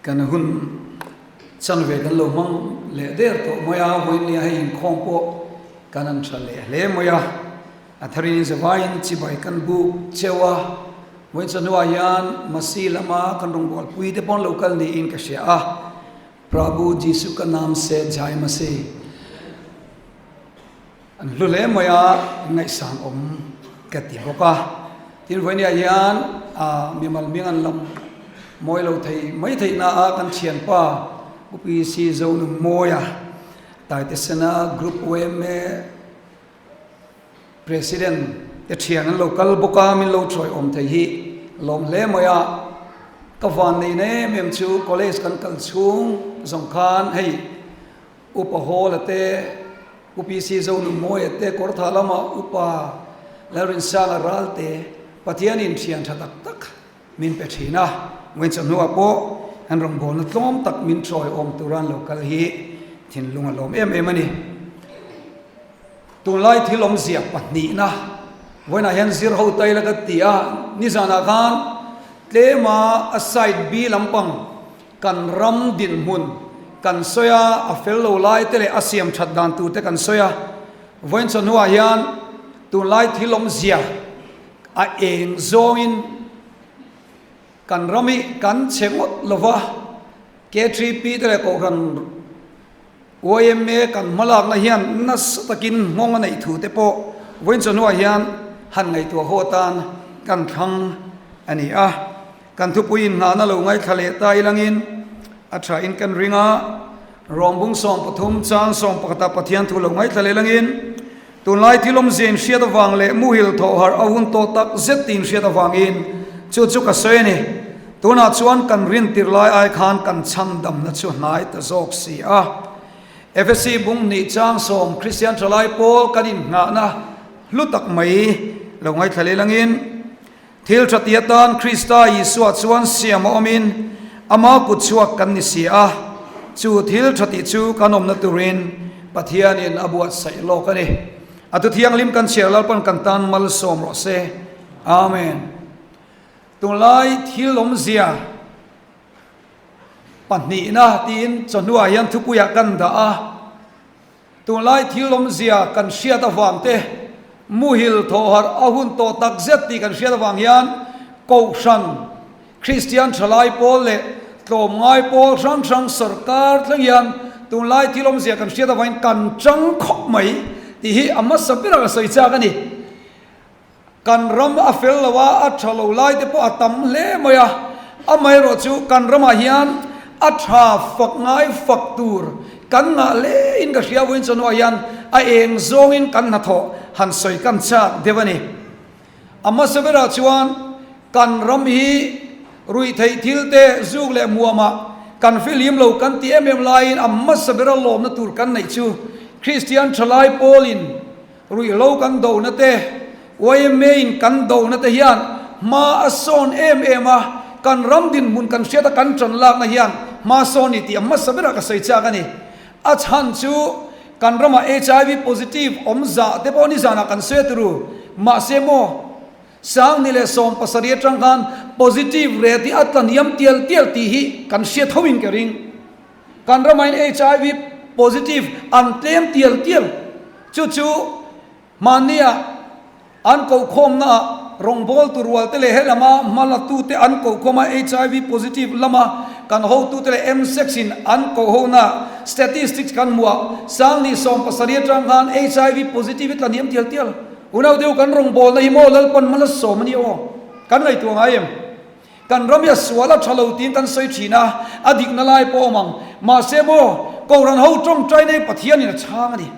Kan hun chanve kan lo hmang leh der tawh mai a, vawiin hei inkhawm pawh kan han tha leh hle mai a, a tharin zavaiin chibai kan buk cheu a, vawiin chawhnuah hian Masi lama kan rawngbawlpui te pawh an lo kal niin ka hria a, Prabhu Jisu ka naam se Jai Masi. An hlu hle mai a, an ngaihsan awm ka ti bawk a. Tin, vawinia hian mimal hming an lam mawi lo thei mai theih na a kan thianpa Pu PC Zonunmawia Taitesena Group yma President te thian an lo kal bawk a, min lo chawi awm thei hi lawm hle mai a. Ka van neihna em em chu college kan kal chhung zawng khan hei Upa Hall-a te, Pu PC Zonunmawia te, Kawrthah lama Upa Lalrinsanga ral te Pathianin thian tha tak tak min pe thin a. Vawiin chawhnuah pawh an rawngbawlna tlawm tak min chawi awm tura an lo kal hi thinlung a lawm em em a ni. Tunlai thil awmzia pahnihna vawiinah hian zir ho ta ila ka ti a, nizanah khan tlema a side B lampang Kan ram dinhmun kan sawi a, a fel lo lai te leh a siam that dan tur te kan sawi a. Vawiin chawhnuah hian tunlai thil awmzia a eng zawngin kan ram hi kan chhe ngawt lo va, KTP te leh Kohhran Yma kan hmalakna hian nasa takin nghawng a neih thu te pawh vawiin chawhnuah hian han ngaihtuah haw atan kan thlang a ni a. Kan thupui inngahna lo ngaithla leh ta ilangin a thain kan ring a, Rawmbung 13 chang sawmpakhata Pathian thu lo ngaithla leh langin tunlai thil awmzia inhriat avang leh muhil thawhharh a hun tawh tak zet tih inhriat avangin chu chu ka sawi a ni. Tunah chuan kan rintir lai ai khan kan chhandamna chu hnai ta zawk si a. Efesi bung hnih chang sawm Kristian thalai pawl kan inngahna hlu tak mai lo ngaithla leh langin Thil tha ti atan Krista Isua chuan siam a awmin ama kut chhuak kan ni si a, chu thil tha tih chu kan awmna turin Pathianin a buatsaih lawk a ni. A thu thianghlim kan chhiar Lalpan kan tan malsawm rawh se. Amen. Tunlai thil awmzia pahnihna tiin chawhnuah hian thupuiah kan dah a. Tunlai thil awmzia kan hriat avang te, muhil thawhharh a hun tawh tak zet tih kan hriat avang hian Kohhran, Kristian thalai pawl leh tlawmngai pawl hrang hrang sawrkar thleng hian tunlai thil awmzia kan hriat avangin kan chang khawp mai tih hi a hmasa berah ka sawi chak a ni. Kan ram a fel lo a, a tha lo lai te pawh a tam hle mai a, amaherawh chu kan ramah hian a tha fak ngai fak tur kan ngah hle in ka hria vawiin chawhnuah hian a eng zawngin kan hnathawh han sawi kan chak deuh a ni. A hmasa berah chuan kan ram hi ruihtheih thil te zuk leh muamah kan fihlim lo kan ti em em laiin a hmasa bera lawmna tur kan neih chu Kristian thalai pawlin Ruihhlo kan dohna te, yma in kan dohna te hian hma a sawn em em a, kan ram dinhmun kan hriat a kan tan lakna hian hma sawn ni tih a hmasa berah ka sawi chak a ni. A chhan chu kan ramah HIV positive awm zah te pawh nizanah kan sawi a turu, mahse maw Sangni leh 70 atang khan positive rate hi a tla hniam tial tial tih hi kan hriat ho in ka ring. Kan ramain HIV positive an tlem tial tial. Chu chu mahnia an kohkhawmnaah rawngbawltu rualte leh he lama hmalatute an kohkhawm a, HIV positive lama kan hotute leh MSEX in an kohhonaah statistics kan hmuh a, Sangni 70 atang khan HIV positive hi tla hniam tial tial. Unau deuh kan rawngbawlna hi maw Lalpan hmala sawm a ni aw? Kan ngaihtuah ngai em? Kan ram hi a sual a tha lo tiin kan sawi thin a, a dikna lai pawh awm ang. Mahse maw, Kohhran ho tawngtaina hi Pathianin a chhang a ni.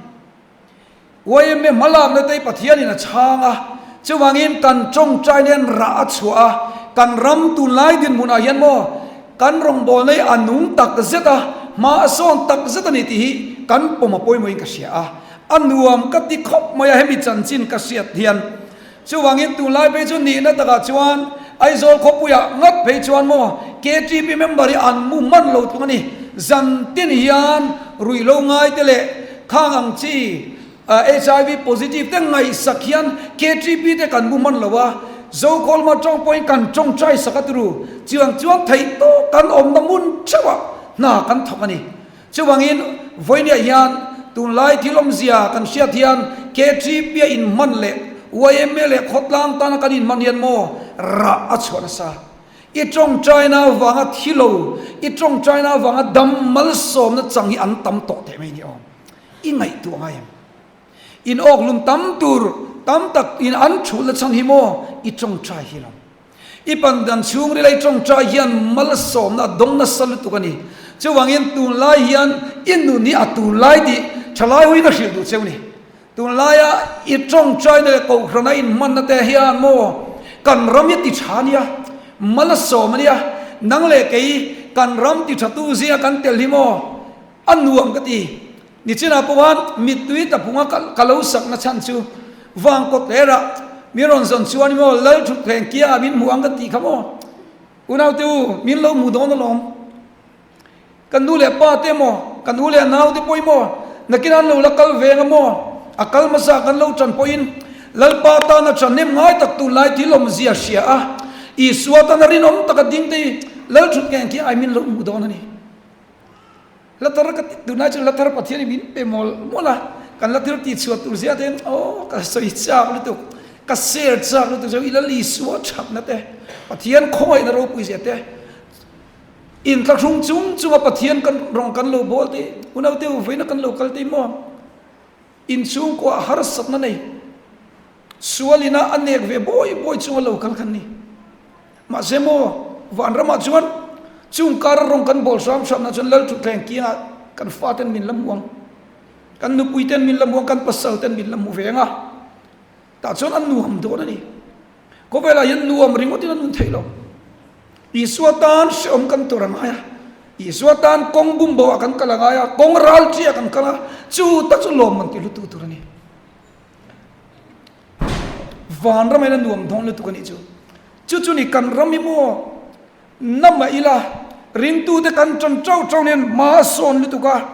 Yma hmalakna te hi Pathianin a chhang a, chuvangin kan tawngtaina hian rah a chhuah a, kan ram tunlai dinhmunah hian maw, kan rawngbawlna hi a nung tak zet a, hma a sawn tak zet a ni tih hi kan pawm a pawimawhin ka hria a. A nuam ka ti khawp mai a, hemi chanchin ka hriat hian. Chuvangin tunlai phei chu nihna takah chuan Aizawl khawpuiah ngat phei chuan maw KTP member hi an mu hman lo tlung a ni. Zan tin hian ruihhlo ngai te leh khang ang chi HIV positive te ngaihsak hian KTP te kan mu hman lo a, Zokhawlma tawng pawhin kan tawngtai sak a turu. Chuang chuan theih tawk kan awmna hmun. theuhah hna kan thawk a ni. Chuvangin vawinia hian tunlai thil awmzia kan hriat hian KTP a inhman leh yma leh khawtlang tana kan inhman hian maw rah a chhuah nasa. I tawngtaina avanga thi lo, i tawngtaina avanga dam malsawmna chang hi an tam tawh teh mai ni awm. I ngaihtuah ngai em? In awklum tam tur tam tak in an thulhna chhan hi maw i tawngtai hi lo. I pandan chhungril a i tawngtai hian malsawmna a dawng nasa lutuk a ni. Chuvangin tunlai hian i nun hi a tunlai tih thalai huin a hrilh duh cheu ni. Tunlaia i tawngtaina leh kohhrana inhmanna te hian maw kan ram hi ti tha a nia, malsawm a nia, nang leh kei kan ram ti thatu zinga kan tel hi maw a nuam ka ti. Nichinah pawhan mittui taphunga ka lo sakna chhan chu vang kawt hlerah min rawn zawn chuan maw Lal thutthleng kiangah min hmu ang ka tih kha maw? Unaute u, min lo hmu dawn alawm. Kan nu leh pa te maw, kan u leh nau te pawhin maw, nakin an lo la kal ve anga maw, a kal hmasa kan lo tan pawhin Lalpa tana thahnem ngai tak tunlai thil awmzia hria a, Isua tana rinawm taka ding te hi Lal thutthleng kiangah min lo hmu dawn a ni. Hla thar ka ti tunlai chuan hla thar Pathian in min pe mawlh mawlh a, kan hla thil tih chhuah tur zia te hian aw ka sawi chak lutuk, ka share chak lutuk chu i Lal Isua thatna te, Pathian khawngaihna ropui zia te, inthlahrung chung chunga Pathian kan rawng kan lo bawl te, unaute u vawiina kan lo kal te maw? Inchhungkua harsatna nei, sualina a nek ve bawi bawi chunga lo kal kan ni. Mahse maw, vanramah chuan chung kara rawng kan bawl hram hramna chuan Lal thutthleng kiangah kan faten min la hmu ang, kan nupuiten min la hmu ang, kan pasalten min la hmu ve ang a, tah chuan a nuam dawn a ni. Khawvelah hian nuam ringawtin a nun theih lo. Isua tan hrehawm kan tur a ngai a, Isua tan kawng bumboah kan kal a ngai a, kawng ralṭiah kan kal a, chu tak chu lawmman ti hlutu tur a ni. Vanram hian a nuam dawn lutuk a nih chu. Chu chu ni kan ram hi maw na mah ila ringtute kan ṭan ṭauh ṭauh nen hma a sawn lutuk a,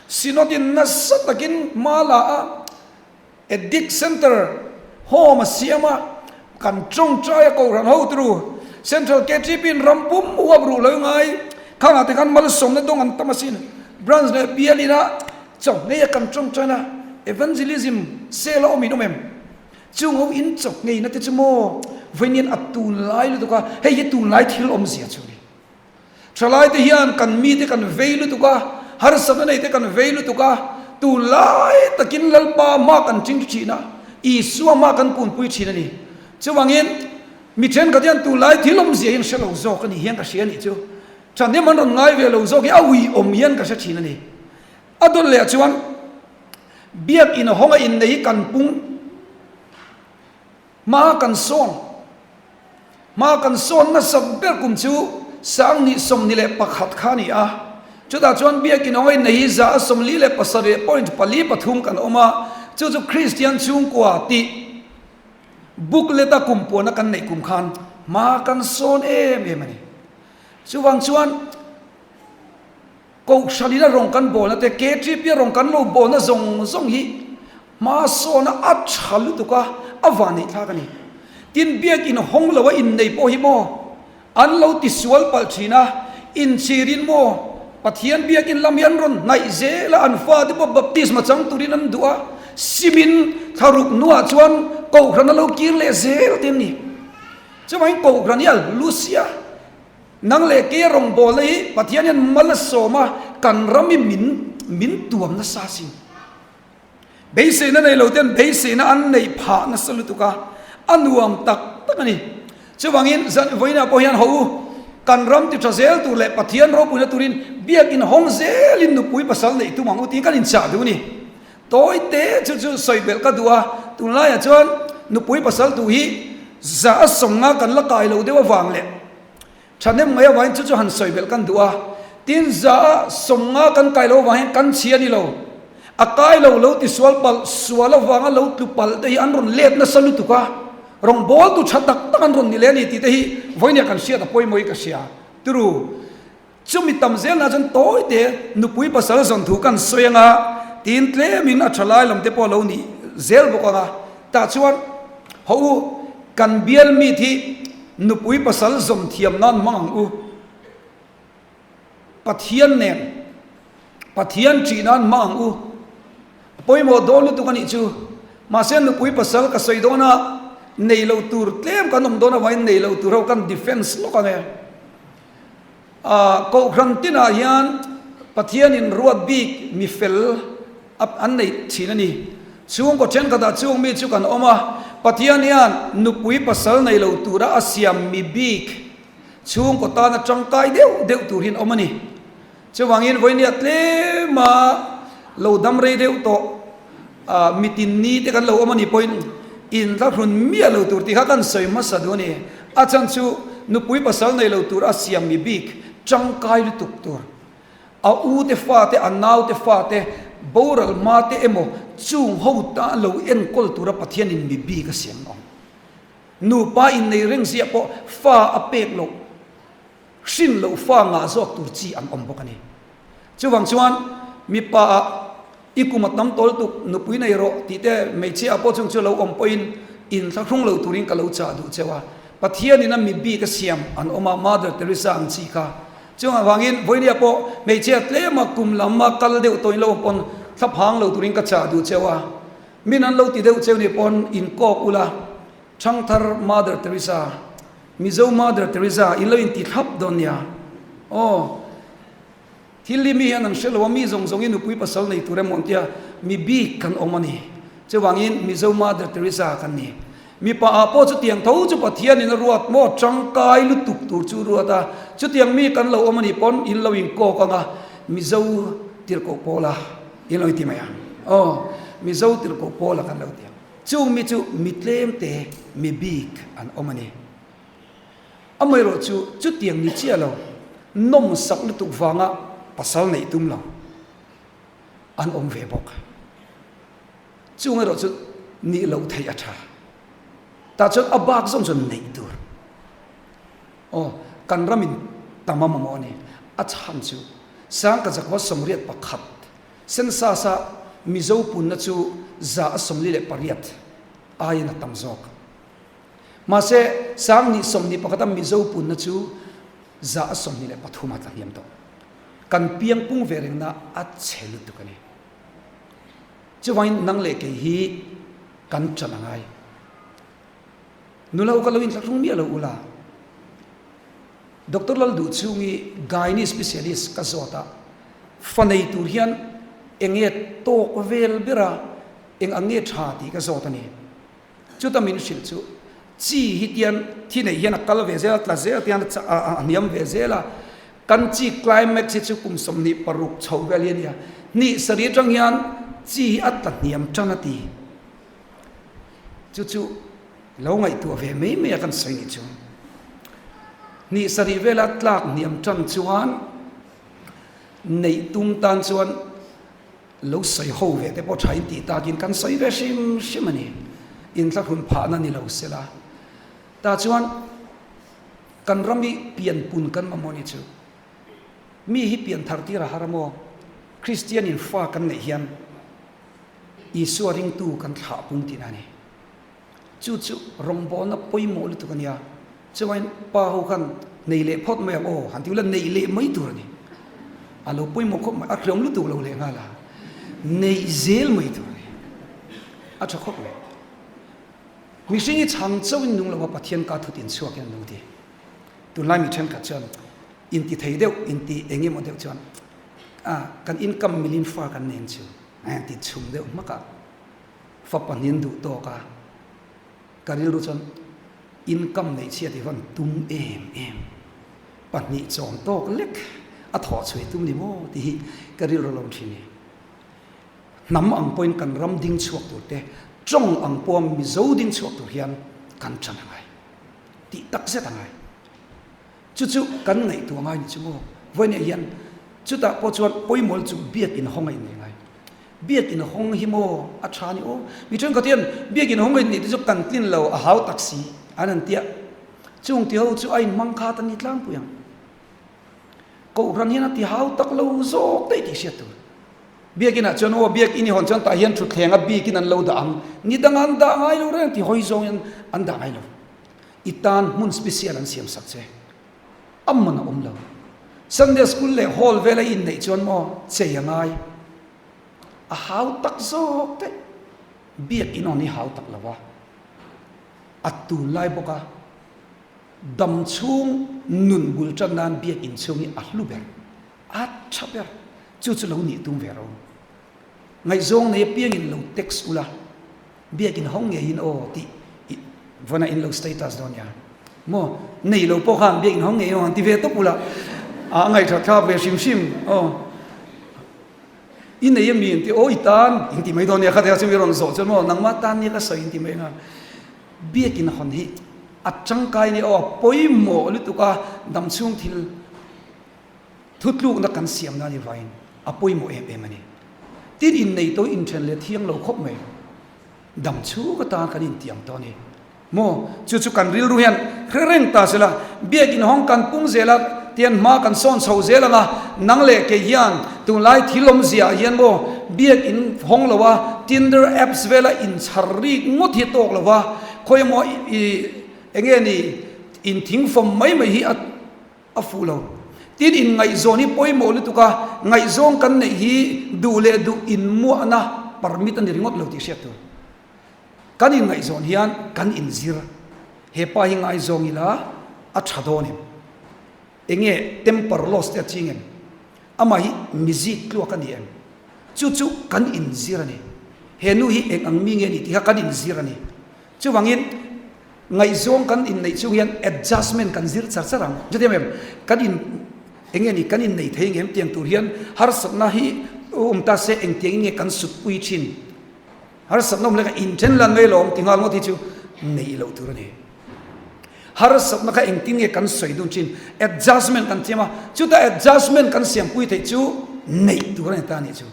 Synod in nasa takin hma la a, Addict Centre home a siam a, kan ṭawngṭai a kohhran ho turu Central KTP in ram pum huap ruh lo ngai khangah te khan malsawmna dawng an tam asin. Branch leh bial ina Chawhngei a kan tawngtaina a, Evangelism sale a awm in awm em? Chung ho in chawhngei na te chu maw vawiin a tunlai lutuk a, hei hi tunlai thil awmzia chu a ni. Thalai te hian kan mite kan vei lutuk a, harsatna nei te kan vei lutuk a, tunlai takin Lalpa hma kan ṭing ṭhin a, Isua hma kan kunpui ṭhin a ni. Chuvangin mi ṭhenkhat hian tunlai thil awmzia hi an hre lo zawk a ni hian ka hria a nih chu. Ṭhahnem an rawn ngai ve lo zawk hi a uiawm hian ka hre ṭhin a ni. A dawt leh chuan Biak in hawnga innei hi kan pung hma kan sawn hma kan sawn nasat ber kum chu Sanghnih 21 kha a ni a. Chutah chuan Biak in hawnga innei hi 147.43 kan awm a, chu chu Kristian chhungkua tih booklet a kum puana kan neih kum khan hma kan sawn em em a ni. Chuvang chuan Kohhran ina rawng kan bawlna te, KTP a rawng kan lo bawlna zawng zawng hi hma sawna a tha lutuk a, a van neih thlak a ni. Tin, biak in hawng lo a innei pawh hi maw an lo tisual palh thin a, inchhirin maw Pathian biakin lam hi an rawn hnaih zel a, an fate pawh baptisma chang turin an duh a, simin thlaruk hnuah chuan Kohhran a lo kir leh zel te an ni. Chuvangin Kohhran hi a hlu sia. Nang leh kei a rawngbawlna hi Pathian hian mal a sawm a, kan ram hi min min tuam nasa asin. Beiseina nei lo ten beiseina an neih phah nasa lutuk a, a nuam tak tak a ni. Chuvangin zan vawiinah pawh hian haw u, kan ram ti tha zel tur leh Pathian ropuina turin biakin hawng zelin nupui pasal neih tum ang u tiin kan inchah duh a ni. Tawi te chu chu sawi belh ka duh a, tunlaiah chuan nupui pasal duh hi 150 kan la kai lo deuh avang leh thahnem mai avangin chu chu han sawi belh kan duh a, tin 150 kan kai lo avang hian kan chhia ni lo, a kai lo lo tisual palh sual avanga lo tlu palh te hi an rawn let nasa lutuk a, rawngbawltu tha tak tak an rawn ni leh a ni tih te hi vawinia kan hriat a pawimawh hi ka hria. Turu. Chumi tam zelna chuan tawi te nupui pasal zawn thu kan sawi anga tin tlemin a tha lai lam te pawh a lo nih zel bawk anga tah chuan haw u kan bial meet hi nupui pasal zawn thiam nan hmang ang u. Pathian nen Pathian ṭih nan hma ang u. A pawimawh dawn lutuk a nih chu. Mahse nupui pasal ka sawi dawn a, nei lo tur tlem kan awm dawn avangin nei lo tur ho kan defence lawk ang e. Ahh Kohhran tinah hian Pathianin ruat bik mi fel an nei thin a ni. Chhungkaw thenkhatah chung mi chu kan awm a, Pathian hian nupui pasal nei lo tura a siam mi bik chhungkaw tana tangkai deuh deuh tur hian awm a ni. Chuvangin vawinia tlema lo dam rei deuh tawh mitin ni te kan lo awm a nih pawhin inthlahrun miah lo tur tih kha kan sawi hmasa duh a ni. A chhan chu nupui pasal nei lo tur a siam mi bik tangkai lutuk tur, a u te fa te, a nau te fa te, boral hma te emaw chung ho ta lo enkawl tura Pathianin mi bik a siam ang. Nupa innei reng ziah pawh fa a pek loh. Hrin loh fa ngah zawk tur chi an awm bawk a ni. Chuvang chuan mipa ah i kum a tam tawl tuk nupui nei rawh tih te hmeichhia ah pawh chung chu lo awm pawhin inthlahrung lo turin ka lo chah duh cheu a. Pathianin a mi bik a siam an awm a, Mother Teresa ang chi kha. Chung avangin vawinia pawh hmeichhia tlema kum lam a kal deuh tawhin lo awm pawn thlaphang lo turin ka chah duh cheu a. Min an lo ti deuh cheu nih pawn inkawk ula Thangthar Mother Teresa, Mizo Mother Teresa in lo inti thlap dawn nia. Aw, thil hi mi hian an hre lo a, mi zawng zawng hi nupui pasal nei tur emaw an tia, mi bik kan awm a ni. Chuvangin Mizo Mother Teresa kan ni. Mipa ah pawh chutiang tho chu Pathianin a ruat maw tangkai lutuk tur chu ruat a, chutiang mi kan lo awm a nih pawn in lo inkawk ang a, Mizo tirhkoh pawla in lo inti mai ang. Aw, Mizo tirhkoh pawla kan lo ti ang. Chung mi chu mi tlemte, mi bik an awm a ni. Amaherawh chu chutiang ni chiah lo, nawmsak lutuk vanga pasal neih tum lo an awm ve bawk. Chung erawh chu nih loh theih a tha. Tah chuan a bak zawng chuan neih tur. Aw, kan ramin tam a mamawh a ni. A chhan chu Sangkazakva 81. Census-a Mizo punna chu 148 aiin a tam zawk. Mahse, 2021-a Mizo punna chu 123 a tla hniam tawh. Kan piang pung ve rengna a chhe lutuk a ni. Chuvangin nang leh kei hi kan ṭan a ngai. Nula u ka lo inthlahrung miah lo ula. Doctor Lalduhchhungi gynae specialist ka zawt a, fa nei tur hian eng nge tawk vel ber a, eng ang nge tha tih ka zawt a ni. Chuta min hrilh chu chi hi tian thi neih hian a kal ve zel a, tla zel tian a hniam ve zel a, kan chi climax hi chu kum 26 chho vel hi a nia, hnih sarih atang hian chi hi a tla hniam tan a ti. Chu chu lo ngaihtuah ve mai mai a kan sawi nih chu. Hnih sarih vela tlak hniam tan chuan neih tum tan chuan lo sawi ho ve te pawh tha in tih takin kan sawi ve hrim hrim a ni. Inthlahrun phahna ni lo sela. Tah chuan kan ram hi pianpun kan mamawh nih chu. Mi hi pianthar tir a har a maw? Kristian in fa kan neih hian Isua ringtu kan thlah pung tihna a ni. Chu chu rawngbawlna pawimawh lutuk a nia. Chuvain pa ho khan nei leh phawt mai ang aw, han ti ula neih leh mai tur a ni. A lo pawimawh khawp mai, a hriam lutuk lo leh nghal a, neih zel mai tur a ni. A tha khawp mai. Mihring hi chhang chauhin nung lo a Pathian ka thut inchhuak hian an lo ti. Tunlai mi thenkhat chuan inti thei deuh, inti eng emaw deuh chuan a kan income milin fa kan nei ang chu. A ti chhum deuh hmak a, fa pahnihin duh tawk a, ka rilru chuan income neih chhiat hi van tum em em, pahnih chawm tawk lek a thawh chhuai tum ni maw tih hi ka rilru a lo thin ni. Hnam ang pawhin kan ram ding chhuak tur te, tawng ang pawha Mizo ding chhuak tur hian kan ṭan a ngai, tih tak zet a ngai. Chu chu kan ngaihtuah ngai ni chu maw? Vawiinah hian chutah pawh chuan pawimawlh chu biakin hawng a inneih ngai. Biakin hawng hi maw a tha ni aw? Mi thenkhat hian biakin hawng a inneih te chu kan tlin lo a hau tak si an han tia. Chung ti ho chu a inhmang khat a ni tlangpui ang. Kohhran hian a ti hau tak lo zawk daih tih hriat tur. Biakinah chuan aw biakin i hawn chuan tah hian thutthleng a bikin an lo dah ang. Ni dangah an dah ngai lo reng ti hawi zawngin an dah ngai lo. I tan hmun special an siam sak che. A man a awm lo. Sunday school leh hall vela i inneih chuan maw chei a ngai. A hau tak zawk daih. Biakin awn hi hau tak lo a, a tunlai bawk a, dam chhung nun bul tan nan biakin chhung hi a hlu ber, a tha ber. Chu chu lo nih tum ve ro. Ngaihzawng nei apiangin lo text ula, biakin hawng ngeiin aw tih i vawnah in lo status dawn nia. Maw? Nei lo pawh khan biakin hawng ngei aw han ti ve tawp ula, a ngaihṭhat thlak ve hrim hrim aw. I nei a mi in ti aw i tan in ti mai dawn nia khatia chu mi rawn zawh chuan maw nangmah tan nia ka sawi in ti mai anga biakin hawn hi a tangkai nia aw a pawimawh lutuk a damchhung thil Thutlukna kan siam nan i vain a pawimawh em em a ni. Tin innei tawh inthen leh thiang lo khawp mai. Dam chhung atan kan intiam tawh a ni. Maw? Chu chu kan rilru hian hre reng ta sela, Biakin hawng kan pung zel a, tian hma kan sawn chho zel ang a, nang leh kei hian tunlai thil awmzia ah hian maw Biakin hawng lo a, Tinder apps vela inchhar rik ngawt hi tawk lo va, khawi emaw i enge ni inthingfawm mai mai hi a A fuh lo. Tin, inngaihzawn hi pawimawh lutuk a, ngaihzawng kan neih hi duh leh duh inmuahna permit a ni ringawt lo tih hriat tur. Kan inngaihzawn hian kan inzir. He pa hi ngaizawng ila a tha dawn em? Enge temper loss te a ching em? Amah hi mizik tluak a ni em? Chu chu kan inzir a ni. He nu hi eng ang mi nge a ni tih kha kan inzir a ni. Chuvangin, ngaihzawng kan inneih chung hian adjustment kan zir char char ang. Chutiang em, kan in eng nge ni, kan innei thei ngem tiang tur hian harsatna hi awm ta se engtiangin nge kan sutpui thin. Harsatna awm leka inthen lan mai lawm ti nghal ngawt hi chu neih loh tur a ni. Harsatna kha engtin nge kan sawi dun thin, adjustment kan siam a, chuta adjustment kan siampui theih chu neih tur a ni ta a nih chu.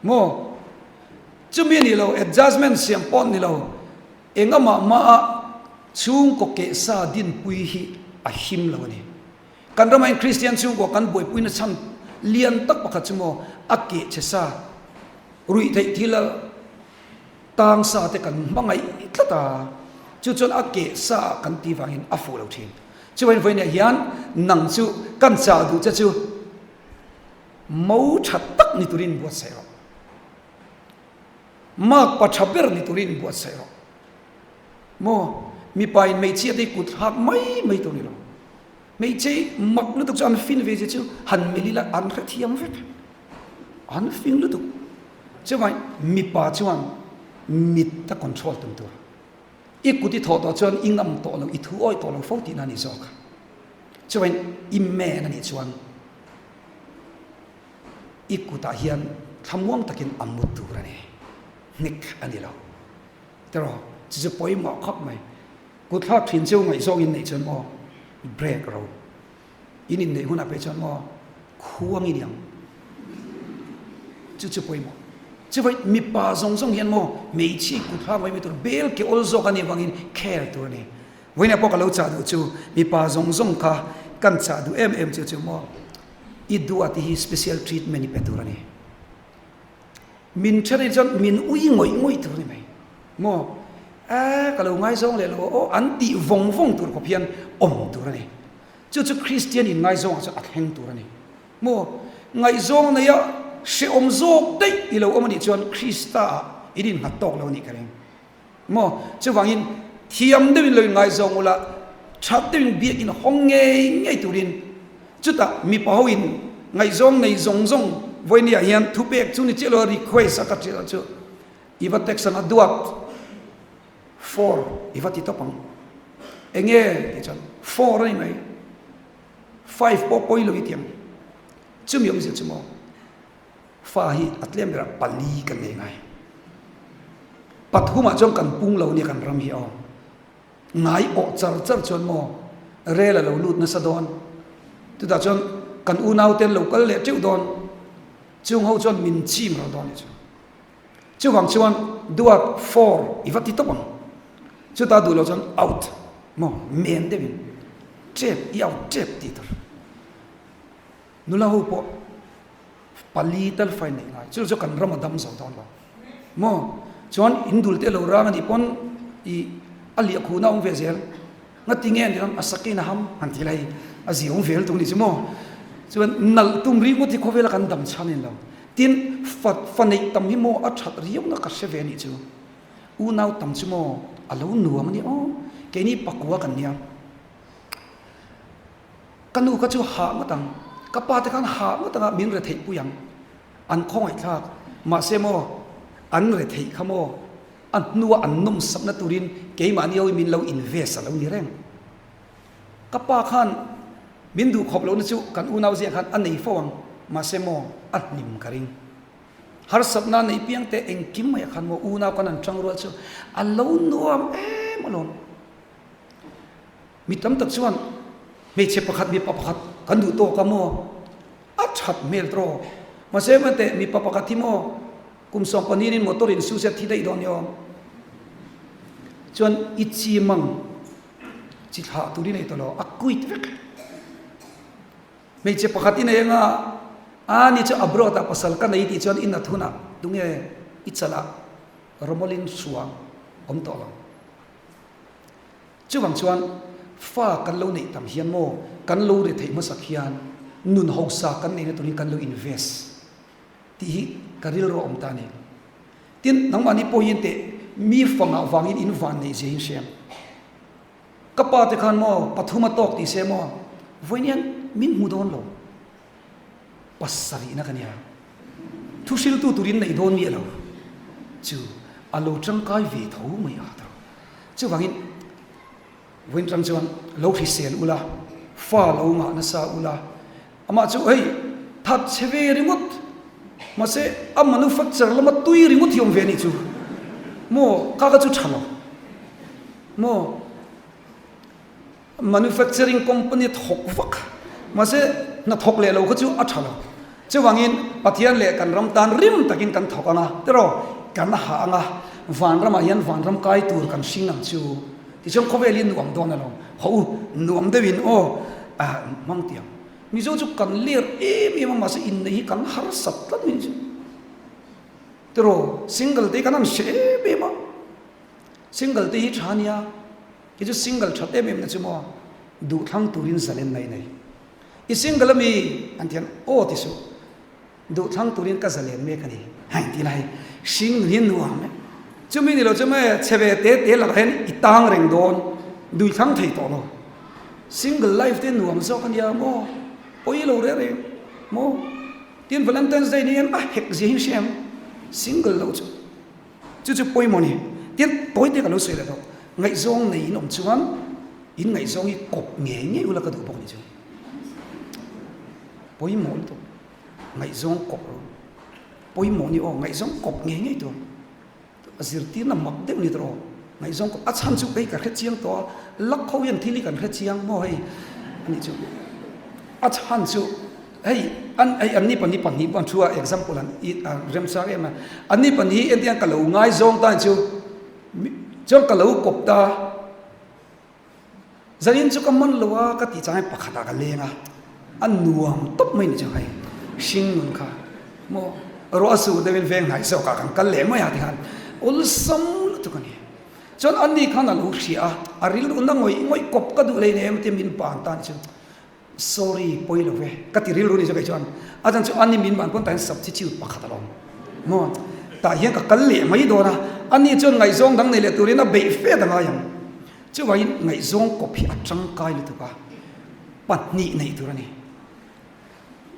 Maw? Chumi a ni lo, adjustment siam pawh ni lo, engamah hmaah chhungkaw kehsa dinpui hi a him lo a ni. Kan ramah hian Kristian chhungkaw kan buaipuina chhan lian tak pakhat chu maw a keh che sa, ruih theih thil a tang sa te kan hmangaih tlat a, chu chuan a keh sa ah kan ti vangin a fuh lo thin. Chuvain vawiinah hian nang chu kan chah duh che chu mo tha tak ni turin buatsaih rawh. Mark pa tha ber ni turin inbuatsaih rawh. Maw? Mipa in hmeichhia te hi kut thlak mai mai tur ni lo. Hmeichhe hi mak lutuk chu an fin ve zia chu han melh ila an hrethiam vek. An fing lutuk. Chuvangin mipa chuan mit a control tum tur. I kut i thawh tawh chuan i ngam tawh lo, i thu awih tawh lo fo tihna a ni zawk. Chuvangin i man a nih chuan I kutah hian thlamuang takin a mut tur a ni. Hnek a ni lo. Tiraw? Chu chu pawimawh khawp mai. Kut thlak thin chu ngaihzawng in neih chuan maw break ro. In inneih hunah pawh chuan maw khuang i ni ang. Chu chu pawimawh. Chuvai mipa zawng zawng hian maw hmeichhia kut thlak mai mai tur bel ke awl zawk a nih avangin care tur a ni. Vawiinah pawh ka lo chah duh chu mipa zawng zawng kha kan chah duh em em chu chu maw I duat hi special treatment i pe tur a ni. Min then hi chuan min ui ngawih ngawih tur a ni mai. Maw? A ka lo ngaizawng leh lo aw an tih vawng vawng tur khawp hian awm tur a ni. Chu chu Kristian in ngaizawngah chuan a thleng tur a ni. Maw? Ngaihzawng neia hrehawm zawk daih i lo awm a nih chuan Krista ah in innghat tawk lo a nih ka ring. Maw? Chuvangin thiam deuhin lo inngaizawng ula, that deuhin biakin hawng ngei ngei turin chutah mipa hoin ngaihzawng nei zawng zawng vawinia hian thupek chu ni chiah lo a request a ka ṭial chu i va text ang a duat four i va ti tawp ang enge tih chuan four a ni mai five pawh pawi lo i ti ang chumi awmzia chu maw Fa hi a tlem berah pali kan nei ngai. Pathumah chuan kan pung lo nia kan ram hi aw. Ngai awh char char chuan maw rel a lo lut nasa dawn. Chutah chuan kan unau te an lo kal leh teuh dawn. Chung ho chuan min chim ro dawn nih chu. Chuvang chuan duat for i va ti tawp ang. Chutah duh lo chuan out maw men deuhin tep i out tep tih tur. Nula ho pawh pali tal fai neih ngai chu chu kan ram a dam zo dawn lo maw chuan in dul te lo rang a nih pawn i a liah khuhna a awm ve zel ngati nge ni a sakin a ham han ti lai a zia awm vel tuk ni chu maw. Chuan nalh tum ringawt hi khawvela kan dam chhan in lo. Tin, fa fa neih tam hi maw a that riauna ka hre ve a nih chu. Unau tam chu maw a lo nuam a nia aw. Keini pakua kan nia. Ka nu kha chu hah ngawt ang. Ka pa te khan hah ngawt anga min retheih pui ang. An khawngaihthlak. Mahse maw an retheih kha maw a hnua an nawmsakna turin keimahni ho hi min lo invest a lo ni reng. Ka pa khan min duh khawp lohna chu kan unau ziah khan a nei fo ang, mahse maw a hnim ka ring. Harsatna nei piang te engkim maiah khan maw unau kan an tang rual chu a lo nuam em alawm. Mi tam tak chuan hmeichhe pakhat mipa pakhat kan duh tawk a maw a that hmel tawk. Mahse mate mipa pakhat hi maw Kum 12 in motor in su se thi daih dawn nia. Chuan i chi mang chi thlah tur i nei tawh lo, a quit vek. Hmeichhe pakhat i nei anga a ni chu abroad ah pasal ka nei tih chuan i nat hunah tunge i chalah rawmawlin hruang awm tawh lo. Chuvang chuan fa kan lo neih tam hian maw kan lo ri theih hmasak hian nun hausa kan neihna turin kan lo invest. Tih hi ka rilru a awm ta a ni. Tin, nangmahni pawhin teh mi fangah vangin in van neih zia in hria. Ka pa te khan maw pathum a tawk tih se maw vawiin hian min hmu dawn lo. Pasarihna ka nia. Thu hriltu turin neih dawn miah lo chu a lo tangkai ve tho mai a tawrh. Chuvangin vawiin tang chuan lo hrisel ula, fa lo ngah nasa ula, Amah chu hei that chhe ve ringawt, mahse a manufacture lama tui ringawt hi awm ve a nih chu maw, kha kha chu tha lo maw, manufacturing company a thawk vak, mahse hna thawk leh lo kha chu a tha lo. Chuvangin Pathian leh kan ram tan rim takin kan thawk ang a, tiraw kan hah ang a, vanramah hian vanram kai tur kan hring ang chu tichuan khawvel hi nuam dawn alawm. Haw u, nuam deuhin aw hmang tiang. Mizo chu kan ler em em a, mahse inneih hi kan harsat tlat mai chu. Tiraw, single te hi kan han hre em em a, single te hi tha ania, kei chu single that em em na chu maw duhthlang turin zalen na i nei. I single ami an ti an aw ti suh. Duhthlang turin ka zalen mek a ni. Hei ti lai hring hi nuam e. Chumi ni lo chu maw chhe ve te te lakah hian i tang reng dawn, duithlang thei tawh lo. Single life te nuam zawk a nia maw? Pawi lo reng reng maw? Tin Valentine's Day ni hian a hek zia hi hria em? Single lo chu chu chu pawimawh a ni. Tin tawi te ka lo sawi leh tawh. Ngaihzawng nei in awm chuan in ngaihzawng hi kawp ngei ngei ula ka duh bawk a ni chu. Pawimawh lutuk. Ngaihzawng kawp ro pawimawh ni aw, ngaihzawng kawp ngei ngei tur a zirtirna mak deuh ni tawh aw, ngaihzawng kawp a chhan chu kei ka hre chiang tawh a, lak ho hian thil hi kan hre chiang maw hei a nih chu, a chhan chu hei an hei an ni pahnih pahnih pawh an thu a example an i a remchang em a, an ni pahnih hi entirna ka lo ngaizawng ta chu chuan ka lo kawp ta. Zanin chu ka man lo a ka tih chang hi pakhatah ka leng a, a nuam tawp mai ni chu hei hring nun kha maw ruah a sur deuhin veng hnaih zawkah kan kal leh mai a tikhan awlsam lutuk a ni. Chuan ani khan a lo hria a, a rilru na ngawih ngawih kawp ka duh hleinem tia min ban ta ni chu. Sorry, pawi lo ve, ka ti rilru ni chu kei chuan. A chan chu ani min ban pawn tah hian substitute pakhat a lo awm. Maw? Tah hian ka kal leh mai dawn a, ani chuan ngaihzawng dang nei leh turin a beih fe ta ngai ang. Chuvangin ngaihzawng kawp hi a tangkai lutuk a, pahnih neih tur a ni.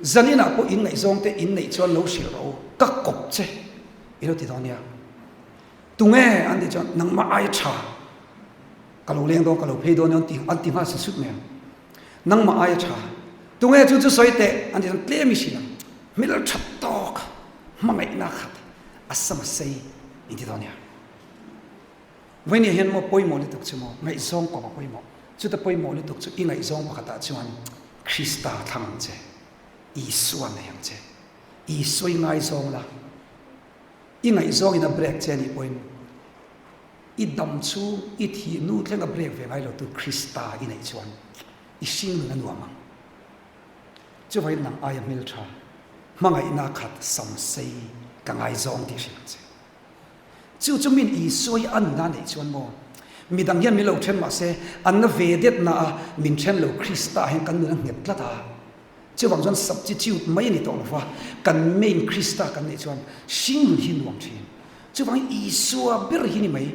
Zaninah pawh in ngaihzawng te in neih chuan lo hrilh rawh u, ka kawp che i lo ti dawn nia. Tunge an tih chuan nangmah ai tha ka lo leng dawn, ka lo phei dawn nia an ti nghal sut sut mai ang. Nangmah aia tha. Tunge chu chu sawi teh an ti chuan tlem i hrilh ang. Hmel that tawk hmangaihna khat a sam a sei in ti dawn nia. Vawinia hian maw pawimawh lutuk chu maw ngaihzawng kawp a pawimawh. Chuta pawimawh lutuk chu i ngaihzawng pakhatah chuan Krista thlang ang che. Isua nei ang che. Isua i ngaizawng la. I ngaihzawngin a break che anih pawhin I dam chhung i thih nu thleng a break ve ngai lo tu Krista i neih chuan i hring nun a nuam ang. Chuvangin nang aia hmeltha, hmangaihna khat sam sei ka ngaizawng tih hrilh ang che. Chu chu min Isua i a nuna neih chuan maw? Midang hian min lo then mahse an na ve det na a min then lo Krista hian kan nun a nghet tlat a. Chuvang chuan substitute mai a ni tawh lova, kan main Krista kan nih chuan hring nun hi nuam thin. Chuvangin Isua ber hi ni mai.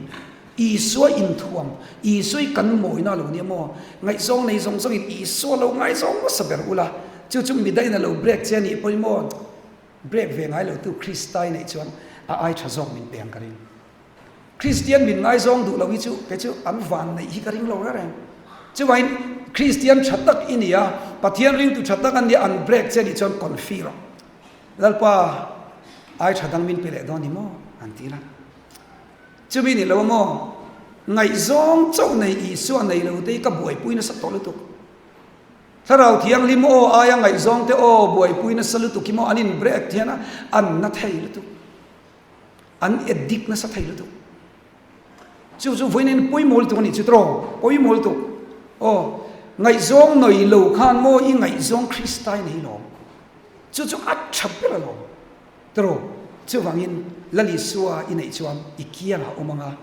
Isua inthuam, Isua hi kan mawina a lo nia maw? Ngaihzawng nei zawng zawngin Isua lo ngaizawng hmasa ber ula, chu chu midain a lo break che a nih pawhin maw? Break ve ngai lotu Krista i neih chuan a ai tha zawk min pe ang ka ring. Kristian min ngaizawng duh lo hi chu kei chu an van neih hi ka ring lo reng reng. Chuvangin Kristian tha tak i ni a, Pathian ringtu tha tak an nia an break che nih chuan confi rawh. Lalpa ai tha dang min pe leh dawn ni maw? an ti la. Chumi ni lo maw? Ngaihzawng chauh nei Isua nei lo te hi ka buaipui nasa tawh lutuk. Thlarau Thianghlim aw aia ngaihzawng te aw buaipui nasa lutuk hi maw an in break hian a an na thei lutuk. An addict nasa thei lutuk. Chu chu vawiin in pawimawh lutuk a nih chu tawh, pawimawh lutuk. Aw, ngaihzawng nawi lo khan maw i ngaihzawng Krista i nei lawm. Chu chu a tha ber alawm. Tawh, chuvangin Lal Isua i neih chuan i kiangah awm anga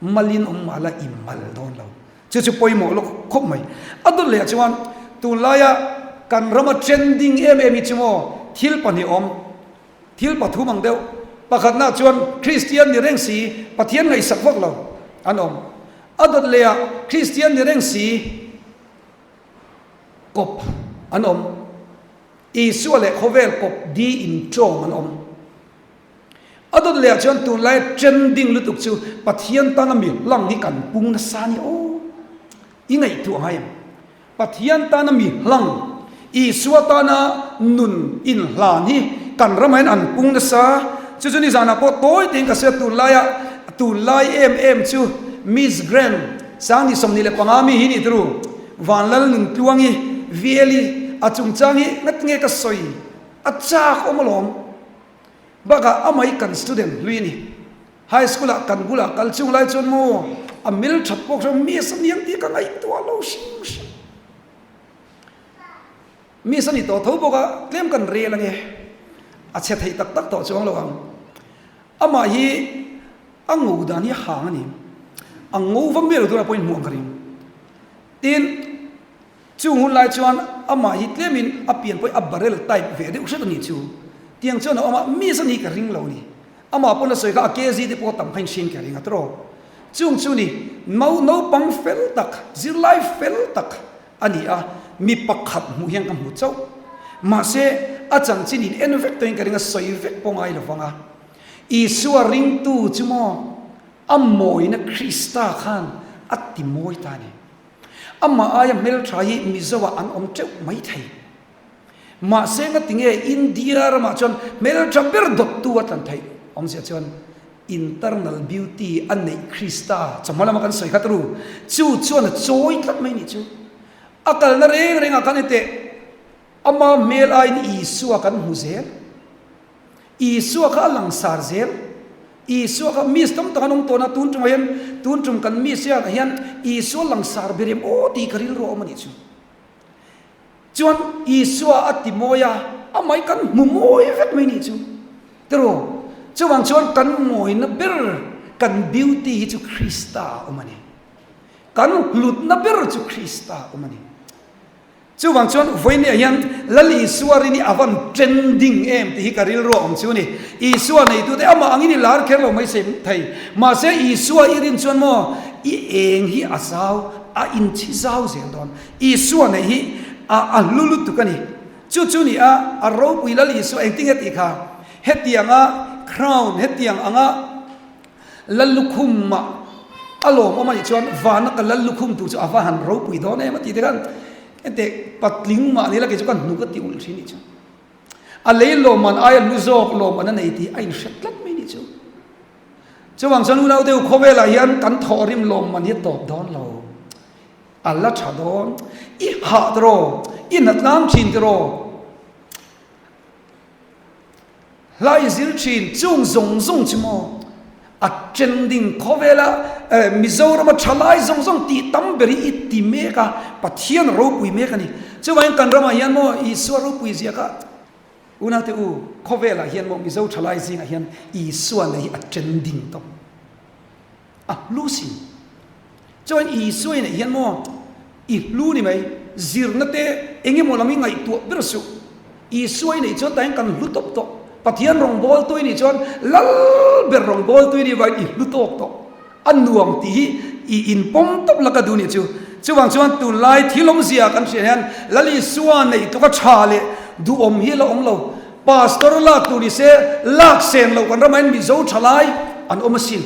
malin awm mah la i mal dawn lo. Chu chu pawimawh lawk khawp mai. A dawt leh ah chuan tunlaia kan rama trending em em hi chu maw thil pahnih awm. Thil pathum ang deuh. Pakhatna chuan Kristian ni reng si, Pathian ngaihsak vak lo an awm. A dawt lehah Kristian ni reng si kawp an awm. Isua leh khawvel kawp di inṭawm an awm. A dawt lehah chuan tunlaia trending lutuk chu Pathian tana mi hlang hi kan pung nasa a ni aw. I ngaihtuah ngai em? Pathian tana mi hlang, Isua tana nun inhlan hi kan ramah hian an pung nasa. Chu chu nizanah pawh tawi tein ka sawi a, tunlaia tunlai em em chu Miss Grand Sangni 25 mi hi ni turu Vanlal Nuntluangi Vieli a chungchang hi ngatinge ka sawi a chak awm alawm. Bakah amah hi kan student hlui a ni. High school ah kan bulah kal chung lai chuan maw a mil that pawh kha miss a niang tih ka ngaihtuah lo hrim hrim. Miss a ni tawh tho bawk a, tlem kan rel ange. A chhe theih tak tak tawh chuang lo ang. Amah hi a ngo dan hi a hang a ni. A ngo va miah lo tura pawhin hmuh ang ka ring. Tin, Chung hun lai chuan amah hi tlemin a pian pawhin a barrel type ve deuh hret a nih chu. Tiang chuan a awm a, miss a nih ka ring lo ni. Amah pawn a sawi kha a kg te pawh a tam kha in hriin ka ring a tawrh. Chung chu ni, mau naupang fel tak, zirlai fel tak a ni a, mi pakhat hmuh hian ka hmu chauh. Mahse, a chanchin in en vek tawhin ka ring a, sawi vek pawh ngai lo vang a. Isua ringtu chu maw a mawina Krista khan a ti mawi ta a ni. Amah aia hmeltha hi Mizo-ah an awm teuh mai thei. Mahse ngatinge India ramah chuan hmeltha ber dawttu a tlan theih? Awmzia chuan internal beauty a neih Krista chawhma lama kan sawi kha turu chu chuan a chawi tlat mai nih chu. A kalna reng rengah khan heteh ama hmel aiin Isua kan hmu zel. Isua kha a langsar zel. Isua kha miss tam tak an awm tawn a, tun tumah hian tun tum kan miss hian hian Isua langsar ber em aw tih ka rilru a awm a nih chu. Chuan Isua a ti mawi a, amah hi kan hmu mawi vek mai nih chu. Tiraw? Chuvang chuan kan mawina ber, kan beauty hi chu Krista a awm a ni. Kan hlutna ber chu Krista a awm a ni. Chuvang chuan vawinia hian Lal Isua rin hi a van trending em tih hi ka rilru a awm chu a ni. Isua neitute amah angin i lar kher lo mai se thei. Mahse Isua i rin chuan maw i eng hi a zau, a inchhi zau zel dawn. Isua neih hi a a hlu lutuk a ni. Chu chu ni a, a ropui Lal Isua engtinge tih kha hetianga crown hetiang anga Lallukhum-ah a lawmawm a nih chuan vana ka lallukhum tur chu a va han ropui dawn em a tih te khan enteh patling mah ni la kei chu ka hnuk a ti ulh thin nih chu. A lei lawmman aia lu zawk lawmman a nei tih a inhre tlat mai nih chu. Chuvang chuan unau deuh khawvelah hian kan thawhrim lawmman hi a tawp dawn lo. A la tha dawn. I hah tiraw? I hnatlang thin tiraw? Hla i zir thin chung zawng zawng chu maw a trending khawvela Mizorama thalai zawng zawng tih tam ber hi i ti mek a, Pathian ropui mek a ni. Chuvangin kan ramah hian maw Isua ropui zia kha unaute u khawvelah hian maw Mizo thalai zingah hian Isua nei hi a trending tawp. A hlu si. Chuan Isua inah hian maw i hlu ni mai, zirna te. Engemaw lam hi ngaihtuah ber suh. Isua i neih chuan tah hian kan hlu tawp tawh. Pathian rawngbawltu i nih chuan Lal ber rawngbawltu i nih vangin i hlu tawk tawh. A nuam tih hi i inpawm tawp la ka duh nih chu. Chuvang chuan tunlai thil awmzia kan hriat hian Lal Isua neih tluka tha leh duhawm hi la awm lo. Pastor lak tur ni se lak sen loh kan ramah hian Mizo thalai an awm asin.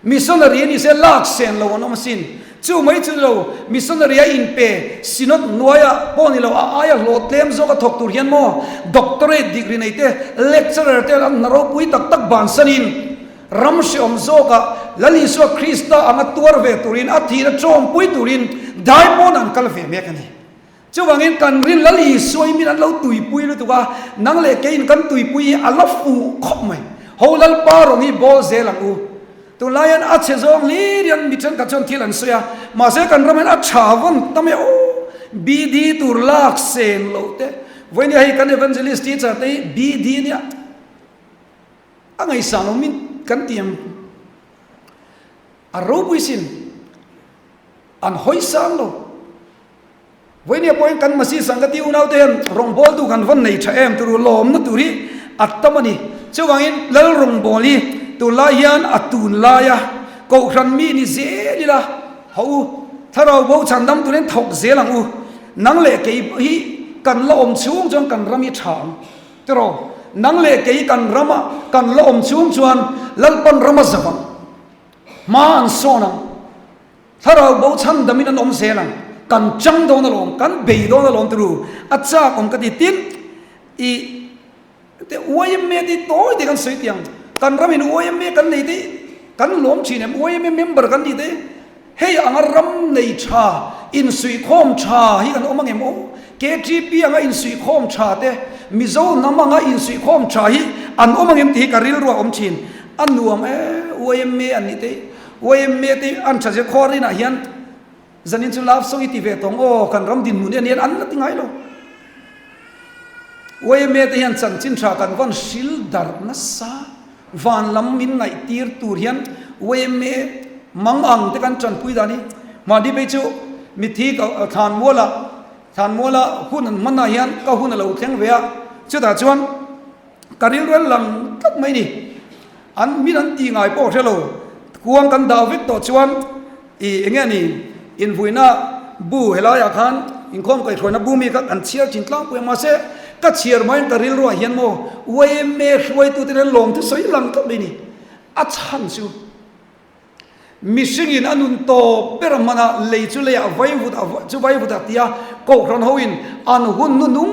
Missionary ni se lak sen lo an awm asin. Chu mai chu ni lo, missionary a inpe Synod hnuaia pawh ni lo, a aia hlawh tlem zawk a thawk tur hian maw doctorate degree nei te, lecturer te an hna ropui tak tak bansanin ram hreawm zawkah Lal Isua Krista anga tuar ve turin a thihna tawmpui turin dai pawn an kal ve mek a ni. Chuvangin kan rin Lal Isua hi min an lo tuipui lutuk a, nang leh keiin kan tuipui hi a la fuh khawp mai. Ho Lalpa rawng hi bawl zel ang u. Tunlai hian a chhe zawng hlir hian mi thenkhat chuan thil an sawi a, mahse kan ram hian a tha vawn tam e aw. BD tur lak sen loh te, vawinia hei kan evangelist teacher te hi BD nia a ngaihsan awmin kan ti em? A ropui sin, an hawi sang lo. Vawinia pawhin kan Masi Sangati unaute hian rawngbawltu kan vawn nei tha em turu lawmna tur hi a tam a ni. Chuvangin Lal rawngbâwl hi tunlai hian a tunlaia Kohhran mi ni zel ila ho u, Thlarau bo chhandam turin thawk zel ang u. Nang leh kei hi kan la awm chhung chuan kan ram hi tha ang. Tiraw? Nang leh kei kan rama kan la awm chhung chuan Lalpan ram a zap ang. Hma an sawn ang. Thlarau bo chhandamin an awm zel ang, kan chang dawn alawm, kan bei dawn alawm turu a chak awm ka ti. Tin, i te yma te tawi te kan sawi tih ang, kan ramin yma kan nei te kan lawm thin em, yma member kan ni te hei anga ram nei tha, insuihkhawm tha hi kan awm ang em aw? KTP anga insuihkhawm tha te, Mizo hnam anga insuihkhawm tha hi an awm ang em tih hi ka rilru a awm thin. A nuam e, yma an nih te hi. Yma te an tha zia khaw rinah hian zanin chu love song i ti ve tawng aw kan ram dinhmun en hian an la ti ngai lo. Yma te hian chanchin tha kan vawn hril darh nasa van lam min ngaih tir tur hian yma mang ang te kan tanpui dan hi mahni phei chu mithi thlanmuala thlanmuala hun an hmanah hian ka hun a lo thleng ve a chutah chuan ka rilru lang tlat mai ni. An min an tih ngai pawh hre lo. Kuang kan dah vek tawh chuan i enge ni invuina bu helaiah khan inkhawm kaihhruaina bu mi kha kan chhiar thin tlangpui a mahse ka chhiar hmain ka rilruah hian maw yma hruaitute hian lawmthu sawi lang tlat mai ni. A chhan chu mihringin a nun tawp ber a hman a, lei chu leiah vaivut a chu vaivut a ti a, kohhran hoin an hun nunung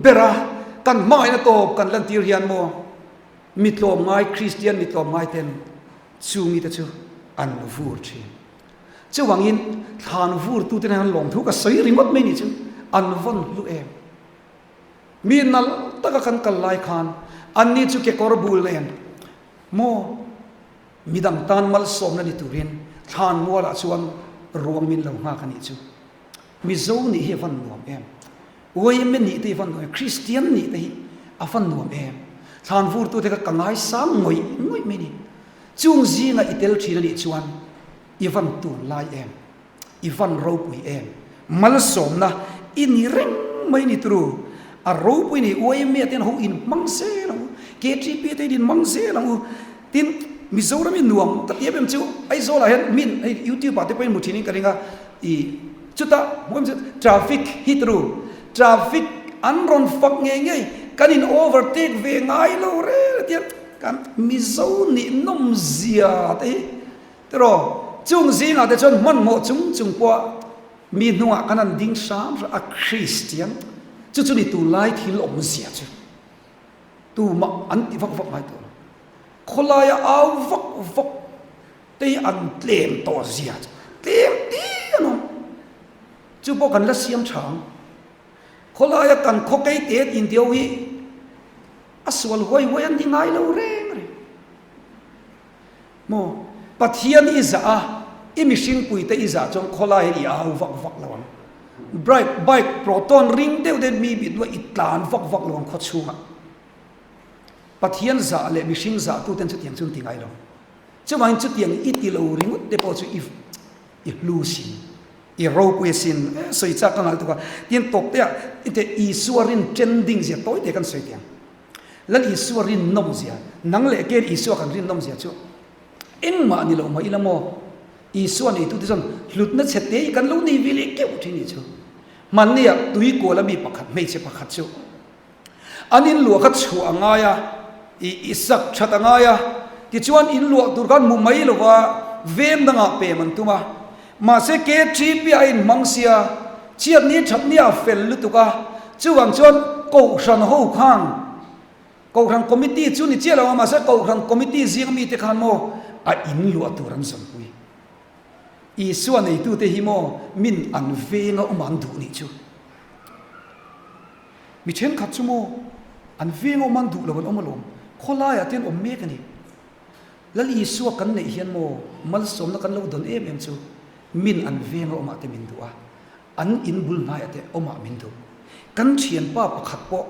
bera kan hmangaihna tawp kan lantir hian maw Mi tlawmngai, Kristian mi tlawmngai ten chu mite chu an vur thin. Chuvangin thlan vurtute nen an lawmthu ka sawi ringawt mai nih chu an vawn hlu em. Mi nalh taka kan kal lai khan anni chu kekawr bul nen maw midang tan malsawmna ni turin thlan mualah chuan ruang min lo nghak a nih chu. Mizo nih hi a van nuam em. Yma nih te hi a van nuam em. Kristian nih te hi a van nuam em. Thlan vurtu te kha ka ngaisang ngawih ngawih mai ni. Chung zinga i tel thin a nih chuan i van tun lai em. I van ropui em. Malsawmna i ni reng mai ni turu. A ropui ni yma te ho in hmang zel ang u. KTP te in hmang zel ang u. Tin, Mizoram i nuam ka ti em em chu Aizawl ah hian min hei YouTube ah te pawhin hmu thin in ka ring a, i chutah hmuh em chu traffic hi turu traffic an rawn fak ngei ngei kan in overtake ve ngai lo rel a tia kan Mizo nih nawm zia te hi tiraw chung zingah te chuan hmanhmawh chung chung pawh mi hnungah kan han ding hram hram a Kristian chu chu ni tunlai thil awmzia chu. Tumah an ti vak vak ngai tawh lo. Khawlaia au vak vak te hi an tlem tawh zia chu tlem ti an awm. Chu pawh kan la siam tha ang. Khawlaia kan khaw kei te in tih ho hi a sual huai huai an ni ngai lo reng reng. Maw? Pathian i zah a, i mihringpui te i zah chuan khawlai hian i au vak vak lo ang. Brike, bike, proton ring deuh deuhin mi bit nuai i tlan vak vak lo ang khaw chhungah. Pathian zah leh mihring zah tu ten chutiang chu an ti ngai lo. Chuvangin chutiang i ti lo ringawt te pawh chu i i hlu sin. I ropui asin e sawi chak ka ngal tuk a. Tin tawp te ah ite Isua rin trending zia tawi te kan sawi teh ang. Lal Isua rin nawm zia, nang leh kein Isua kan rin nawm zia chu engmah ni lo mah ila maw? Isua neitu te chuan hlutna chhe te hi kan lo nei ve leh keuh thin nih chu. Hmanni ah tui kual a mi pakhat hmeichhe pakhat chu An in luah kha chhuah a ngai a, i i sak that a ngai a, tichuan in luah tur khan hmu mai lo va, veng dangah pem an tum a. Mahse KTP a inhmang sia, chhiat ni that ni a fel lutuk a, chuvang chuan Kohhran ho khan, Kohhran Committee chu ni chiah lo a, mahse Kohhran Committee zing mite khan maw a in luah tur an zawnpui. Isua neitute hi maw min an venga awm an duh nih chu. Mi thenkhat chu maw an veng awm an duh lo an awm alawm, khawlaiah te an awm mek a ni. Lal Isua kan neih hian maw malsawmna kan lo dawn em em chu min an venga awmah te min duh a, an in bul hnaiah te awmah min duh. Kan thianpa pakhat pawh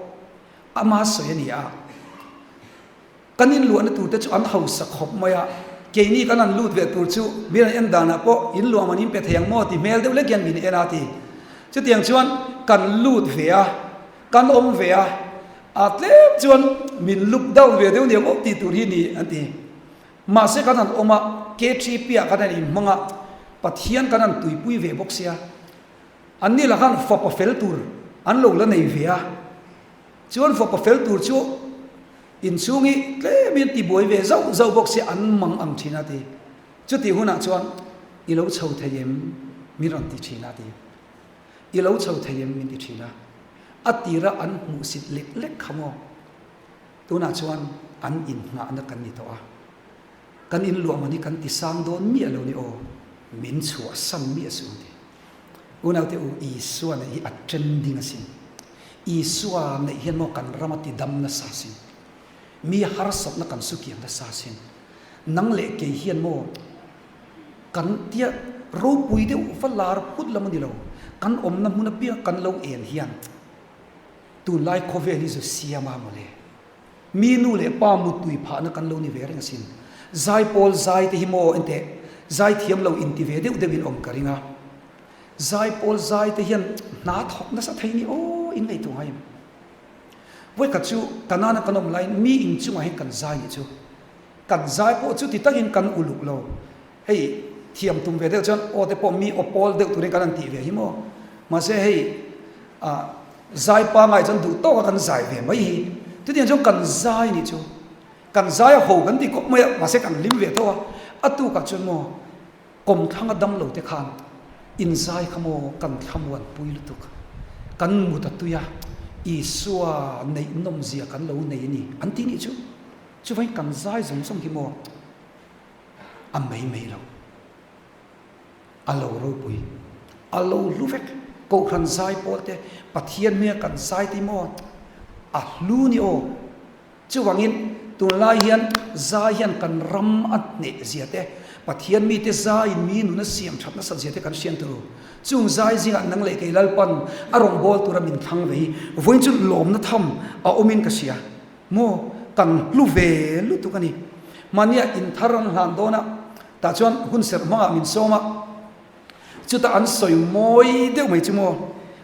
ama sawi a ni a. Kan inluahna turte chu an hausa khawp mai a, keini kan han lut ve tur chu min han en danah pawh inluah man in pe thei ang maw ti hmel deuh lek hian min en a ti. Chutiang chuan kan lut ve a, kan awm ve a, a tlem chuan min look down ve deuh nia maw tih tur hi ni an ti. Mahse kan han awm a, KTP ah kan han inhmang a, Pathian kan han tuipui ve bawk sia, anni lah khan fapa fel tur an lo la nei ve a, Chuan fapa fel tur chu inchhung hi tlemin tibuai ve zauh zauh bawk se an mang ang thin a ti. Chutih hunah chuan i lo chho thei em min rawn ti thin a ti. I lo chho thei em min ti thin a. A tira an hmuhsit lek lek kha maw? Tunah chuan an inngahna kan ni tawh a. Kan inluah man hi kan ti sang dawn miah lo ni aw, min chhuahsan miah suh ang ti. Unaute u, Isua neih hi a trending asin. Isua neih hian maw kan ram a ti dam nasa asin. Mi harsatna kan su kiang nasa asin. Nang leh kei hian maw kan tia ropui deuh va lar phut lam a ni lo. Kan awmna hmun apiang kan lo en hian tunlai khawvel hi zu siam a mawle. Mi nu leh pa muttui phahna kan lo ni ve reng asin. Zaipawl zai te hi maw enteh zai thiam lo inti ve deuh deuhin awm ka ring a. Zaipawl zai te hian hna thawk nasa thei ni aw in ngaihtuah ngai em? Vawikhat chu Kanana kan awm laiin mi inchungah hian kan zai nih chu. Kan zai pawh chu ti takin kan uluk lo. Hei thiam tum ve deuh chuan aw te pawh mi aw pawl deuh turin kan han tih ve hi maw. Mahse hei ah zai pangai chuan duh tawka kan zai ve mai hi. Chutiang chuan kan zai nih chu kan zai a ho kan ti khawp mai a mahse kan hlim ve tho a. A tukah chuan maw kawmthlanga dam lo te khan in zai kha maw kan thlamuan pui lutuk. Kan mut a tui a, Isua neih nawmzia kan lo nei a ni an ti nih chu. Chuvangin kan zai zawng zawng hi maw. A mai mai lo. A lo ropui. A lo hlu vek. Kohhran zai pawl te, Pathian hming a kan zai te hi maw a hlu ni aw. Chuvangin tunlai hian zai hian kan ram a hneh zia te, Pathian mite zaiin mi nun a siam that nasat zia te kan hriat tur. Chung zai zingah nang leh kei Lalpan a rawngbâwl tura min thlang ve hi vawiin chu lawmna tham a awmin ka hria. Maw? Kan hlu ve lutuk a ni. Mahnia in thar an hlan dawn a, tah chuan hun serh hmangah min sawm a, chutah an sawi mawi deuh mai chu maw?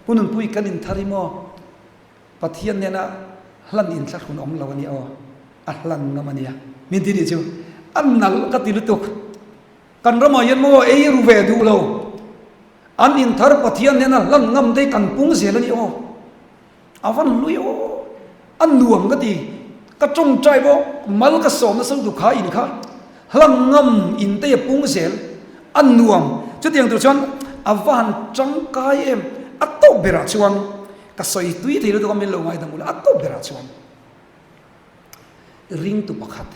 Pu Nunpui kan in thar hi maw? Pathian nena hlan in thlahrun awm lo a nia aw, a hlan ngam a nia. Min ti nih chu a nalh ka ti lutuk. Kan ramah hian maw ei ru ve duh lo, an in thar Pathian nena hlan ngam te hi kan pung zel a nia aw. A van hlui aw, a nuam ka ti, ka tawngtai bawk, mal ka sawm nasa lutuk kha in kha, hlang ngam in te a pung zel, a nuam, chutiang tur chuan a va han tangkai em, a tawp berah chuan ka sawi tui thei lutuk a min lo ngaidam ula, a tawp berah chuan ringtu pakhat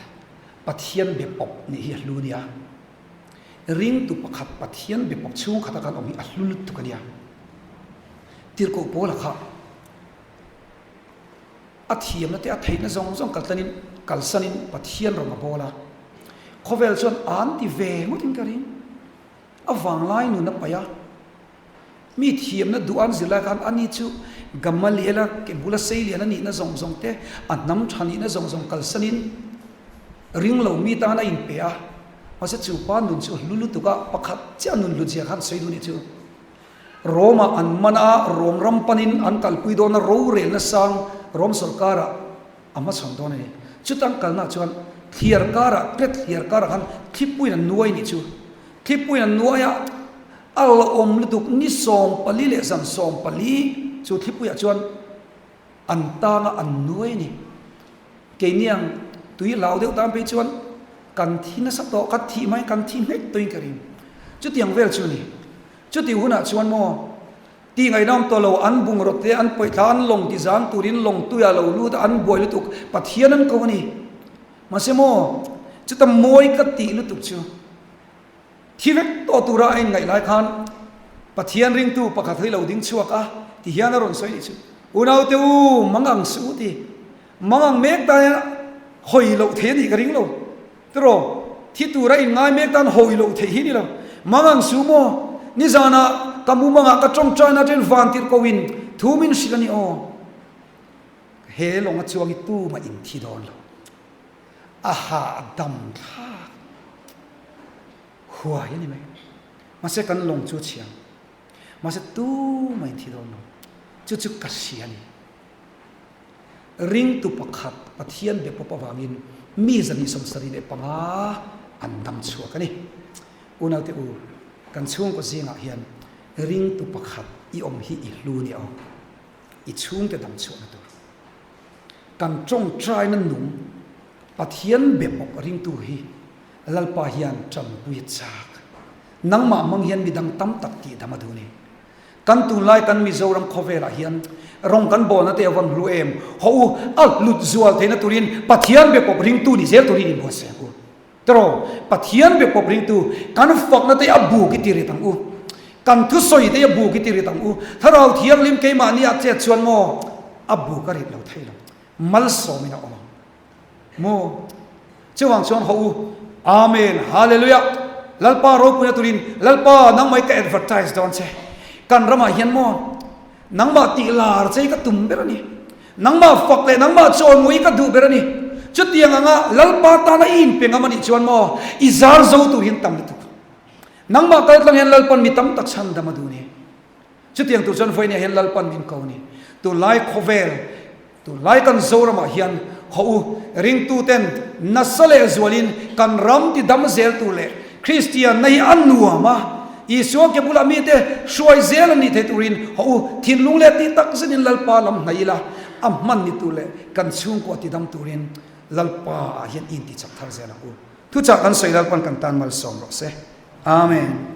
Pathian be pawp nih hi a hlu nia, ringtu pakhat Pathian be pawp chhungkhata kan awm hi a hlu lutuk a nia. Tirhkoh Paula kha a thiamna te a theihna zawng zawng kaltlanin kalsanin Pathian rawn a bawl a, khawvel chuan an ti ve ngawtin ka ring. A vanglai nun a paih a, mi thiamna duh an zir lai khan ani chu Gamaliela ke bula seilian a nihna zawng zawng te, a hnam tha nihna zawng zawng kalsanin ringlo mi tan a inpe a, mahse chu pa nun chu a hlu lutuk a, pakhat chiah nun hlutzia khan sawi duh nih chu. Rom-ah an man a, Rom ram panin an kalpui dawn a, rorelna sang Rom sawrkarah a hmachhawn dawn a ni. Chutang kalnaah chuan thliar karah, Kret thliar karah khan thlipuiin an nuai nih chu. Thlipuiin an nuai a, a la awm lutuk ni 14 leh zan 14 chu thlipuiah chuan an tang a, an nuai a ni. Keini ang tui hlau deuh tan phei chuan kan thi nasa tawh, ka thih mai kan thi nghek tawhin ka ring. Chutiang vel chu a ni. Chutih hunah chuan maw tih ngaihnawm tawh lo, an bungraw te an pawih thla, an lawng ti zang turin lawng tuiah lo lut a, an buai lutuk, Pathian an ko a ni. Mahse maw chuta mawi ka tih lutuk chu thi vek tawh tura a inngaih lai khan Pathian ringtu pakhat hi lo ding chhuak a ti hian a rawn sawi nih chu, Unaute u, mang ang suh u ti. Mang ang mek tan hian hawi loh theih a nih ka ring lo. Tiraw, thi tura inngai mek tan hawi loh theih hi ni lo. Mang ang su maw? Nizanah ka mumangah ka tawngtaina aṭangin van tirh koin thu min hrilh a ni aw. He lawng a chuang hi tumah in thi dawn lo. A hahdam thlak huai a ni mai. Mahse kan lawng chu a chhiang. Mahse tumah in thi dawn lo. Chu chu ka hria a ni. Ringtu pakhat Pathian be pawp avangin mi 275 an dam chhuak a ni. Unaute u, kan chhungkaw zingah hian ringtu pakhat i awm hi i hlu nia aw. I chhungte dam chhuahna tur. Kan tawngtaina nung Pathian be pawp ringtu hi Lalpa hian tanpui a chak. Nangmah hmang hian midang tam tak tihdam a duh a ni. Kan tunlai kan Mizoram khawvelah hian rawng kan bawlna te a vawn hlu em? Haw u, a hlut zual theihna turin Pathian be pawp ringtu ni zel turin inbuatsaih ang u. Tiraw, Pathian be pawp ringtu kan fakna te a buk i ti rit ang u. Kan thusawi te a buk i ti rit ang u. Thlarau Thianghlim keimahni ah chet chuan maw a buk a rit lo thei lo. Malsawmin a awm ang. Maw? Chuvang chuan haw u. Amen. Hallelujah. Lalpa ropuina turin Lalpa nangmah hi ka advertise dawn che. Kan ramah hian maw nangmah tih lar che hi ka tum ber a ni. Nangmah fak leh nangmah chawimawi hi ka duh ber a ni. Chutiang anga Lalpa tana i inpe ngam a nih chuan maw i zar zo tur hian tam lutuk. Nangmah kal tlang hian Lalpan mi tam tak chhandam a duh a ni. Chutiang tur chuan vawinia hian Lalpan min ko a ni. Tunlai khawvel, tunlai kan Zoramah hian haw u, ringtuten nasa leh zualin kan ram ti dam zel tur leh Kristianna hi a nuam a, Isua ke bulah mite hruai zel an nih theih turin haw u, thinlung leh tih tak zetin Lalpa lam hnaih ila, a hman ni tur leh kan chhungkua ti dam turin Lalpa ah hian i intichak thar zel ang u. Thuchah kan sawi Lalpan kan tan malsawm rawh se. Amen.